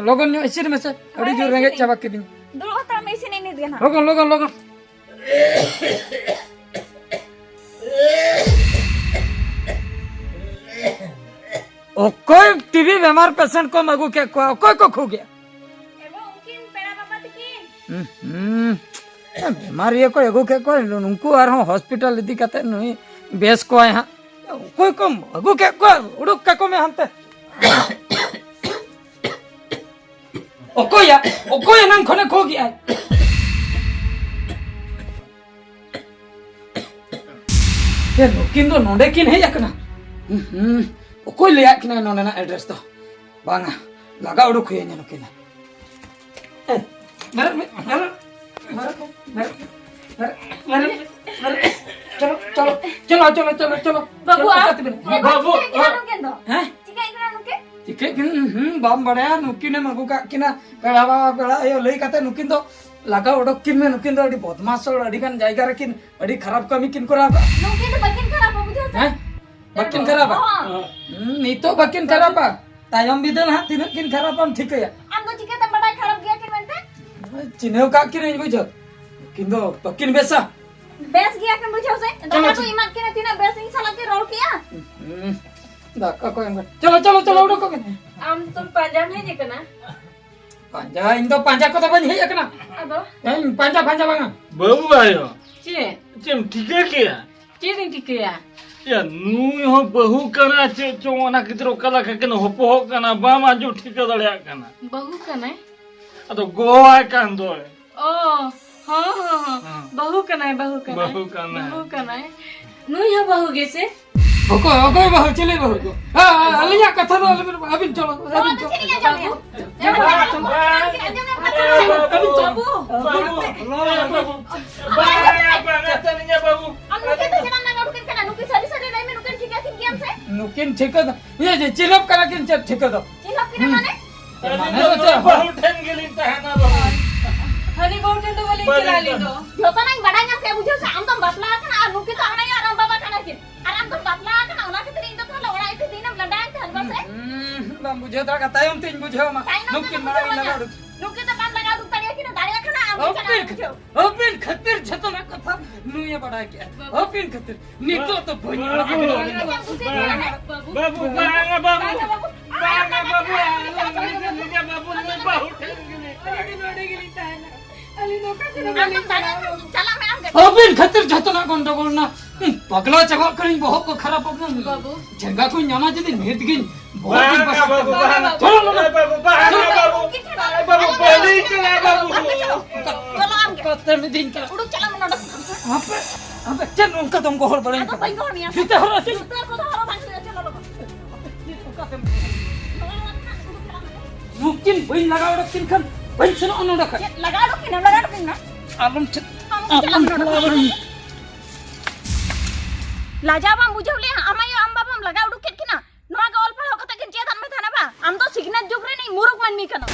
ᱞᱚᱜᱚᱱ ᱧᱚᱜ ᱤᱥᱤᱱ ᱢᱮᱥᱮ, ᱟᱹᱰᱤ ᱦᱳᱭ, ᱡᱳᱨ ᱦᱳᱭ, ᱨᱮᱸᱜᱮᱡ ᱤᱥᱤᱱ ᱪᱟᱵᱟ ᱠᱤᱫᱤᱧ᱾ ᱫᱩᱲᱩᱵ ᱦᱟᱛᱟᱲ ᱢᱮ, ᱤᱥᱤᱱ ᱤᱧ ᱱᱤᱛ ᱜᱮ ᱱᱟᱦᱟᱜ᱾ ᱞᱚᱜᱚᱱ, ᱞᱚᱜᱚᱱ, ᱞᱚᱜᱚᱱ᱾ ᱚᱠᱚᱭ ᱴᱤᱵᱤ ᱵᱮᱢᱟᱨ ᱯᱮᱥᱮᱱᱴ ᱠᱚᱢ ᱟᱹᱜᱩ ᱠᱮᱫ ᱠᱚᱣᱟ? ᱚᱠᱚᱭ ᱠᱚ ᱠᱷᱩᱜᱮᱜᱼᱟ? ᱮ ᱵᱟᱵᱟ, ᱩᱱᱠᱤᱱ ᱯᱮᱲᱟ ᱵᱟᱵᱟ ᱛᱟᱹᱠᱤᱱ᱾ ᱦᱩᱸ, ᱦᱩᱸ᱾ ᱵᱮᱢᱟᱨᱤᱭᱟᱹ ᱠᱚ ᱟᱹᱜᱩ ᱠᱮᱫ ᱠᱚᱣᱟ, ᱱᱩᱠᱩ ᱟᱨᱦᱚᱸ ᱦᱚᱥᱯᱤᱴᱟᱞ ᱤᱫᱤ ᱠᱟᱛᱮ ᱱᱩᱭ ᱵᱮᱥ ᱠᱚᱣᱟᱭ ᱦᱟᱸᱜ᱾ ᱚᱠᱚᱭ ᱠᱚᱢ ᱟᱹᱜᱩ ᱠᱮᱫ ᱠᱚᱣᱟ? ᱩᱰᱩᱠ ᱠᱟᱠᱚ ᱢᱮ ᱦᱟᱱᱛᱮ᱾ ᱚᱠᱚᱭᱟ? ᱚᱠᱚᱭ ᱮᱱᱟᱝ ᱠᱷᱚᱱᱮ ᱠᱷᱩᱜᱮᱜᱼᱟᱭ? ᱮ, ᱱᱩᱠᱤᱱ ᱫᱚ ᱱᱚᱰᱮ ᱠᱤᱱ ᱦᱮᱡ ᱟᱠᱟᱱᱟ? ᱦᱩᱸ, ᱚᱠᱚᱭ ᱞᱟᱹᱭᱟᱫ ᱠᱤᱱᱟᱭ ᱱᱚᱰᱮᱱᱟᱜ ᱮᱰᱨᱮᱥ ᱫᱚ? ᱵᱟᱝᱟ, ᱞᱟᱜᱟ ᱩᱰᱩᱠ ᱦᱩᱭ ᱟᱹᱧᱟ ᱱᱩᱠᱤᱱ ᱫᱚ᱾ ᱮ, ᱵᱮᱨᱮᱫ ᱢᱮ, ᱵᱮᱨᱮᱫ, ᱵᱮᱨᱮᱫ, ᱵᱮᱨᱮᱫ, ᱵᱮᱨᱮᱫ, ᱵᱮᱨᱮᱫ᱾ ᱪᱚᱞᱚ, ᱪᱚᱞᱚ, ᱪᱚᱞᱚ, ᱪᱚᱞᱚ, ᱪᱚᱞᱚ, ᱪᱚᱞᱚ᱾ ᱵᱟᱹᱵᱩ, ᱪᱚᱞᱚ, ᱟᱢ ᱪᱟᱞᱟᱜ ᱛᱟᱵᱚᱱ᱾ ᱵᱟᱹᱵᱩ, ᱪᱤᱠᱟᱹᱭ ᱠᱟᱱᱟ ᱱᱩᱠᱤᱱ ᱫᱚ? ᱦᱮᱸ? ᱪᱤᱠᱟᱹᱭ ᱠᱟᱱᱟ ᱱᱩᱠᱤᱱ? ᱪᱤᱠᱟᱹᱜ ᱠᱤᱱ, ᱦᱩᱸ, ᱵᱟᱢ ᱵᱟᱲᱟᱭᱟ, ᱱᱩᱠᱤᱱᱮᱢ ᱟᱹᱜᱩ ᱠᱟᱜ ᱠᱤᱱᱟ ᱯᱮᱲᱟ ᱵᱟᱵᱟ, ᱯᱮᱲᱟ ᱟᱭᱳ ᱞᱟᱹᱭ ᱠᱟᱛᱮ ᱱᱩᱠᱤᱱ ᱫᱚ ᱞᱟᱜᱟ ᱚᱰᱚᱠ ᱠᱤᱱ ᱢᱮ᱾ ᱱᱩᱠᱤᱱ ᱫᱚ ᱟᱹᱰᱤ ᱵᱚᱫᱢᱟᱥ ᱦᱚᱲ, ᱟᱹᱰᱤ ᱜᱟᱱ ᱡᱟᱭᱜᱟ ᱨᱮᱠᱤᱱ ᱟᱹᱰᱤ ᱠᱷᱟᱨᱟᱯ ᱠᱟᱹᱢᱤ ᱠᱤᱱ ᱠᱚᱨᱟᱣ ᱠᱟᱜᱼᱟ᱾ ᱱᱩᱠᱤᱱ ᱫᱚ ᱵᱟᱹᱠᱤᱱ ᱠᱷᱟᱨᱟᱯᱟ, ᱵᱩᱡᱷᱟᱹᱣ ᱥᱮ? ᱦᱮᱸ? ᱵᱟᱹᱠᱤᱱ ᱠᱷᱟᱨᱟᱯᱟ? ᱦᱚᱸ᱾ ᱦᱩᱸ, ᱱᱤᱛᱚᱜ ᱵᱟᱹᱠᱤᱱ ᱠᱷᱟᱨᱟᱯᱟ, ᱛᱟᱭᱚᱢ ᱵᱤᱫᱟᱹᱞ ᱦᱟᱸᱜ ᱛᱤᱱᱟᱹᱜ ᱠᱤᱱ ᱠᱷᱟᱨᱟᱯᱟᱢ ᱴᱷᱤᱠᱟᱹᱭᱟ᱾ ᱟᱢ ᱫᱚ ᱪᱤᱠᱟᱹᱛᱮᱢ ᱵᱟᱰᱟᱭ ᱠᱷᱟᱨᱟᱯ ᱜᱮᱭᱟ ᱠᱤᱱ ᱢᱮᱱᱛᱮ? ᱪᱤᱱᱦᱟᱹᱣ ᱠᱟᱜ ᱠᱤᱱᱟᱹᱧ, ᱵᱩᱡᱷᱟᱹᱣ᱾ ᱩᱱᱠᱤᱱ ᱫᱚ ᱵᱟᱹᱠᱤᱱ ᱵᱮᱥᱟ᱾ ᱵᱮᱥ ᱜᱮᱭᱟ ᱠᱤᱱ, ᱵᱩᱡᱷᱟᱹᱣ ᱥᱮ? ᱪᱚᱞᱚ, ᱫᱟᱠᱟ ᱠᱚ ᱪᱚᱞᱚ᱾ ᱮᱢᱟᱫ ᱠᱤᱱᱟ, ᱛᱤᱱᱟᱹᱜ ᱵᱮᱥ ᱤᱧ ᱥᱟᱞᱟᱜ ᱠᱤᱱ ᱨᱚᱲ ᱠᱮᱜᱼᱟ᱾ ᱦᱩᱸ, ᱫᱟᱠᱟ ᱠᱚ ᱮᱢ ᱠᱟᱛᱮ᱾ ᱪᱚᱞᱚ, ᱪᱚᱞᱚ, ᱪᱚᱞᱚ, ᱩᱰᱩᱠᱚᱜ ᱢᱮ᱾ ᱟᱢ ᱫᱚᱢ ᱯᱟᱸᱡᱟᱢ ᱦᱮᱡ ᱟᱠᱟᱱᱟ? ᱯᱟᱸᱡᱟ? ᱤᱧ ᱫᱚ ᱯᱟᱸᱡᱟ ᱠᱚᱫᱚ ᱵᱟᱹᱧ ᱦᱮᱡ ᱟᱠᱟᱱᱟ᱾ ᱟᱫᱚ? ᱦᱮᱸ, ᱯᱟᱸᱡᱟ, ᱯᱟᱸᱡᱟ ᱵᱟᱝᱟ᱾ ᱵᱟᱹᱵᱩ ᱟᱭᱳ᱾ ᱪᱮᱫ? ᱪᱮᱫ ᱮᱢ ᱴᱷᱤᱠᱟᱹ ᱠᱮᱜᱼᱟ? ᱪᱮᱫ ᱤᱧ ᱴᱷᱤᱠᱟᱹᱭᱟ? ᱭᱟ, ᱱᱩᱭ ᱦᱚᱸ ᱵᱟᱹᱦᱩ ᱠᱟᱱᱟ ᱪᱮᱫ ᱪᱚᱝ, ᱚᱱᱟ ᱠᱷᱟᱹᱛᱤᱨ ᱚᱠᱟ ᱞᱮᱠᱟ ᱠᱤᱱ ᱦᱚᱯᱚᱦᱚᱜ ᱠᱟᱱᱟ, ᱵᱟᱢ ᱟᱸᱡᱚᱢ ᱴᱷᱤᱠᱟᱹ ᱫᱟᱲᱮᱭᱟᱜ ᱠᱟᱱᱟ᱾ ᱵᱟᱹᱦᱩ ᱠᱟᱱᱟᱭ? ᱟᱫᱚ ᱜᱚᱣᱟᱭ ᱠᱟᱱ ᱫᱚᱭ᱾ ᱚ, ᱦᱚᱸ, ᱦᱚᱸ, ᱦᱚᱸ᱾ ᱦᱮᱸ᱾ ᱵᱟᱹᱦᱩ ᱠᱟᱱᱟᱭ, ᱵᱟᱹᱦᱩ ᱠᱟᱱᱟᱭ᱾ ᱵᱟᱹᱦᱩ ᱠᱟᱱᱟᱭ᱾ ᱵᱟᱹᱦᱩ ᱠᱟᱱᱟᱭ᱾ ᱱᱩᱭ ᱦᱚᱸ ᱵᱟᱹᱦᱩ ᱜᱮᱥᱮ? ᱚᱠᱚᱭ, ᱚᱠᱚᱭ ᱵᱟᱹᱦᱩ? ᱪᱤᱞᱤ ᱵᱟᱹᱦᱩ ᱫᱚ? ᱦᱮᱸ, ᱦᱮᱸ, ᱟᱹᱞᱤᱧᱟᱜ ᱠᱟᱛᱷᱟ ᱫᱚ ᱟᱞᱚᱵᱤᱱ, ᱟᱹᱵᱤᱱ ᱪᱚᱞᱚ, ᱱᱚᱣᱟ ᱟᱹᱵᱤᱱ ᱫᱚ ᱪᱚᱞᱚ᱾ ᱪᱮᱫ ᱞᱤᱧ ᱟᱸᱡᱚᱢᱮᱜᱼᱟ? ᱟᱹᱵᱤᱱ ᱪᱚᱞᱚ᱾ ᱟᱹᱵᱤᱱ ᱪᱚᱞᱚ᱾ ᱵᱟᱹᱵᱩ᱾ ᱵᱟᱹᱵᱩ᱾ ᱵᱟᱹᱵᱩ᱾ ᱵᱟᱹᱵᱩ᱾ ᱵᱟᱹᱵᱩ᱾ ᱵᱟᱹᱵᱩ᱾ ᱵᱟᱹᱵᱩ᱾ ᱟᱢ ᱱᱩᱠᱤᱱ ᱫᱚ ᱪᱮᱫᱟᱜ ᱮᱢ ᱞᱟᱸᱜᱟ ᱩᱰᱩᱠ ᱠᱤᱱ ᱠᱟᱱᱟ? ᱱᱩᱠᱤᱱ ᱥᱟᱹᱨᱤ ᱥᱟᱹᱨᱤ ᱞᱟᱹᱭ ᱢᱮ, ᱱᱩᱠᱤᱱ ᱴᱷᱤᱠᱟᱹ ᱠᱤᱱ ᱜᱮᱭᱟᱢ ᱥᱮ? ᱱᱩᱠᱤᱱ ᱴᱷᱤᱠᱟᱹ ᱫᱚ, ᱤᱭᱟᱹ ᱡᱮ ᱪᱤᱞᱚᱯ ᱠᱟᱱᱟ ᱠᱤᱱ ᱪᱮᱫ ᱴᱷᱤᱠᱟᱹ ᱫᱚ? ᱪᱤᱞᱚᱯ ᱠᱤᱱᱟ ᱦᱩᱸ᱾ ᱢᱟᱱᱮ? ᱢᱟᱱᱮ ᱟᱹᱞᱤᱧ ᱫᱚ ᱫᱚ ᱪᱮᱫ? ᱵᱟᱹᱦᱩ ᱴᱷᱮᱱ ᱜᱮᱞᱤᱧ ᱛᱟᱦᱮᱱᱟ ᱵᱟᱹᱵᱩ᱾ ᱦᱟᱹᱱᱤ ᱵᱟᱹᱦᱩ ᱴᱷᱮᱱ ᱫᱚ ᱵᱟᱹᱞᱤᱧ ᱵᱟᱹᱞᱤᱧ ᱪᱟᱞᱟᱜᱼᱟ ᱟᱹᱞᱤᱧ ᱫᱚ᱾ ᱡᱚᱛᱚᱱᱟᱜ ᱤᱧ ᱵᱟᱰᱟᱭ ᱧᱟᱢ ᱠᱮᱫᱼᱟ, ᱵᱩᱡᱷᱟᱹᱣ ᱥᱮ? ᱟᱢ ᱫᱚᱢ ᱵᱟᱯᱞᱟ ᱟᱠᱟᱱᱟ ᱟᱨ ᱱᱩᱠᱤᱱ ᱫᱚ ᱟᱢ ᱟᱭᱳ ᱟᱨ ᱟᱢ ᱵᱟᱵᱟ ᱠᱟᱱᱟ ᱠᱤᱱ᱾ ᱟᱨ ᱟᱢ ᱫᱚᱢ ᱵᱟᱯᱞᱟ ᱟᱠᱟᱱᱟ, ᱚᱱᱟ ᱠᱷᱟᱹᱛᱤᱨ ᱤᱧ ᱫᱚ ᱛᱟᱦᱚᱞᱮ ᱚᱲᱟᱜ ᱤᱫᱤ ᱫᱤᱱᱮᱢ ᱞᱟᱸᱰᱟ ᱟᱹᱧ ᱛᱟᱦᱮᱱ ᱵᱟ ᱥᱮ? ᱦᱩᱸ, ᱵᱟᱢ ᱵᱩᱡᱷᱟᱹᱣ ᱫᱟᱲᱮᱭᱟᱜ ᱠᱟᱱᱟ, ᱛᱟᱭᱚᱢ ᱛᱮᱧ ᱵᱩᱡᱷᱟᱹᱣ ᱟᱢᱟ᱾ ᱛᱟᱭᱱᱚᱢ ᱱᱩᱠᱤᱱ ᱛᱮᱫᱚ ᱢᱟᱲᱟᱝ ᱤᱧ ᱵᱩᱡᱷᱟᱹᱣ ᱞᱟᱜᱟ ᱵᱟᱝᱟ᱾ ᱩᱰᱩᱠ᱾ ᱱᱩᱠᱤᱱ ᱫᱚ ᱵᱟᱢ ᱞᱟᱜᱟ ᱩᱰᱩᱠ ᱫᱟᱲᱮᱭᱟᱠᱤᱱᱟ, ᱫᱟᱲᱮᱭᱟᱜ ᱠᱷᱟᱱ ᱟᱢ ᱜᱮ ᱟᱹᱯᱤᱞ ᱪᱟᱞᱟᱜ ᱢᱮ, ᱵᱩᱡᱷᱟᱹᱣ᱾ ᱟᱹᱯᱤᱞ ᱠᱷᱟᱹᱛᱤᱨ ᱡᱷᱚᱛᱚᱱᱟᱜ ᱠᱟᱛᱷᱟ ᱱᱩᱭᱮ ᱵᱟᱰᱟᱭ ᱠᱮᱜᱼᱟ᱾ ᱵᱟᱹᱵᱩ᱾ ᱟᱹᱯᱤᱞ ᱠᱷᱟᱹᱛᱤᱨ ᱱᱤᱛᱚᱜ ᱫᱚ ᱵᱟᱹᱧ ᱟᱲᱟᱜ ᱵᱟᱹᱵᱩ᱾ ᱵᱤᱱᱟ᱾ ᱵᱟᱹᱵᱩ᱾ ᱵᱟᱹᱵᱩ, ᱵᱟᱝᱟ ᱵᱟᱹᱵᱩ᱾ ᱵᱟᱝᱟ ᱵᱟᱹᱵᱩ᱾ ᱵᱟᱝᱟ ᱵᱟᱹᱵᱩ᱾ ᱟᱞᱚᱢ ᱤᱫᱤᱭᱟ, ᱱᱤᱡᱮ ᱵᱟᱹᱵᱩ, ᱱᱩᱭ ᱵᱟᱹᱦᱩ ᱴᱷᱮᱱ ᱜᱮ᱾ ᱟᱹᱞᱤᱧ ᱫᱚ ᱱᱚᱰᱮ ᱜᱮᱞᱤᱧ ᱛᱟᱦᱮᱱᱟ᱾ ᱟᱹᱞᱤᱧ ᱫᱚ ᱚᱠᱟ ᱥᱮᱫ ᱦᱚᱸ ᱟᱢ ᱵᱟᱹᱞᱤᱧ ᱫᱚ ᱪᱟᱞᱟᱜᱼᱟ᱾ ᱪᱟᱞᱟᱜ ᱢᱮ, ᱟᱢ ᱜᱮ᱾ ᱟᱹᱵᱤᱱ ᱠᱷᱟᱹᱛᱤᱨ ᱡᱷᱚᱛᱚᱱᱟᱜ ᱜᱚᱱᱰᱚᱜᱳᱞ ᱱᱟ᱾ ᱦᱩᱸ, ᱯᱟᱜᱽᱞᱟ ᱪᱟᱵᱟᱜ ᱠᱟᱹᱱᱟᱹᱧ, ᱵᱚᱦᱚᱜ ᱠᱚ ᱠᱷᱟᱨᱟᱯᱚᱜ ᱠᱟᱱᱟ᱾ ᱵᱟᱹᱵᱩ᱾ ᱡᱟᱸᱜᱟ ᱠᱚᱧ ᱧᱟᱢᱟ ᱡᱩᱫᱤ ᱱᱤᱛ ᱜᱤᱧ ᱵᱚᱦᱚᱜ ᱠᱚᱧ ᱵᱟᱝᱟ ᱯᱟᱥᱟᱜ ᱵᱟᱹᱵᱩ, ᱛᱟᱢᱟ᱾ ᱵᱟᱝᱟ ᱵᱟᱹᱵᱩ, ᱵᱟᱝᱟ ᱪᱚᱞᱚ, ᱵᱟᱹᱵᱩ᱾ ᱪᱚᱞᱚ᱾ ᱵᱟᱹᱵᱩ, ᱵᱟᱹᱞᱤᱧ ᱪᱟᱞᱟᱜᱼᱟ ᱵᱟᱹᱵᱩ᱾ ᱪᱚᱞᱚ ᱟᱢ ᱜᱮ᱾ ᱚᱠᱟᱛᱮᱢ ᱤᱫᱤᱧ ᱠᱟᱱᱟ? ᱩᱰᱩᱠ ᱪᱟᱞᱟᱜ ᱢᱮ ᱱᱚᱰᱮ ᱠᱷᱚᱱ᱾ ᱦᱟᱯᱮ, ᱦᱟᱯᱮ, ᱪᱮᱫ ᱚᱱᱠᱟ ᱫᱚᱢ ᱜᱚᱦᱚᱲ ᱵᱟᱲᱟᱭᱤᱧ ᱟᱫᱚ ᱠᱟᱱᱟ? ᱵᱟᱹᱧ ᱜᱚᱦᱚᱲ ᱢᱮᱭᱟ᱾ ᱡᱩᱛᱟᱹ ᱦᱚᱨᱚᱜ ᱦᱚᱪᱚ᱾ ᱡᱩᱛᱟᱹ ᱠᱚᱫᱚ ᱦᱚᱨᱚᱜ ᱵᱟᱝ ᱦᱩᱭᱩᱜᱼᱟ, ᱪᱚᱞᱚ ᱞᱚᱜᱚᱱ᱾ ᱪᱮᱫ ᱚᱱᱠᱟ ᱫᱚᱢ ᱜᱚᱦᱚᱲ? ᱱᱚᱣᱟ ᱚᱲᱟᱜ ᱠᱷᱚᱱᱟᱜ ᱩᱰᱩᱠ ᱪᱟᱞᱟᱜ ᱢᱮ᱾ ᱱᱩᱠᱤᱱ ᱵᱟᱹᱧ ᱞᱟᱜᱟ ᱚᱰᱚᱠ ᱠᱤᱱ ᱠᱷᱟᱱ ᱵᱟᱹᱧ ᱥᱮᱱᱚᱜᱼᱟ ᱱᱚᱰᱮ ᱠᱷᱚᱱ᱾ ᱪᱮᱫ ᱞᱟᱜᱟ ᱚᱰᱚᱠ ᱠᱤᱱᱟᱢ? ᱞᱟᱜᱟ ᱚᱰᱚᱠ ᱠᱤᱱ ᱢᱮ᱾ ᱟᱞᱚᱢ ᱪᱮᱫ ᱟᱢ ᱟᱢ ᱪᱟᱞᱟᱜ ᱢᱮ ᱱᱚᱰᱮ ᱠᱷᱚᱱ᱾ ᱞᱟᱡᱟᱣ ᱵᱟᱢ ᱵᱩᱡᱷᱟᱹᱣ ᱞᱮᱭᱟ? ᱟᱢ ᱟᱭᱳ ᱟᱢ ᱵᱟᱵᱟᱢ ᱞᱟᱜᱟ ᱩᱰᱩᱠ ᱠᱮᱫ ᱠᱤᱱᱟ᱾ ᱱᱚᱣᱟ ᱜᱮ ᱚᱞ ᱯᱟᱲᱦᱟᱣ ᱠᱟᱛᱮ ᱠᱤᱱ ᱪᱮᱫ ᱟᱫ ᱢᱮ ᱛᱟᱦᱮᱱᱟ ᱵᱟ? ᱟᱢ ᱫᱚ ᱥᱤᱠᱷᱱᱟᱹᱛ ᱡᱩᱜᱽ ᱨᱤᱱᱤᱡ ᱢᱩᱨᱩᱠ ᱢᱟᱹᱱᱢᱤ ᱠᱟᱱᱟᱢ᱾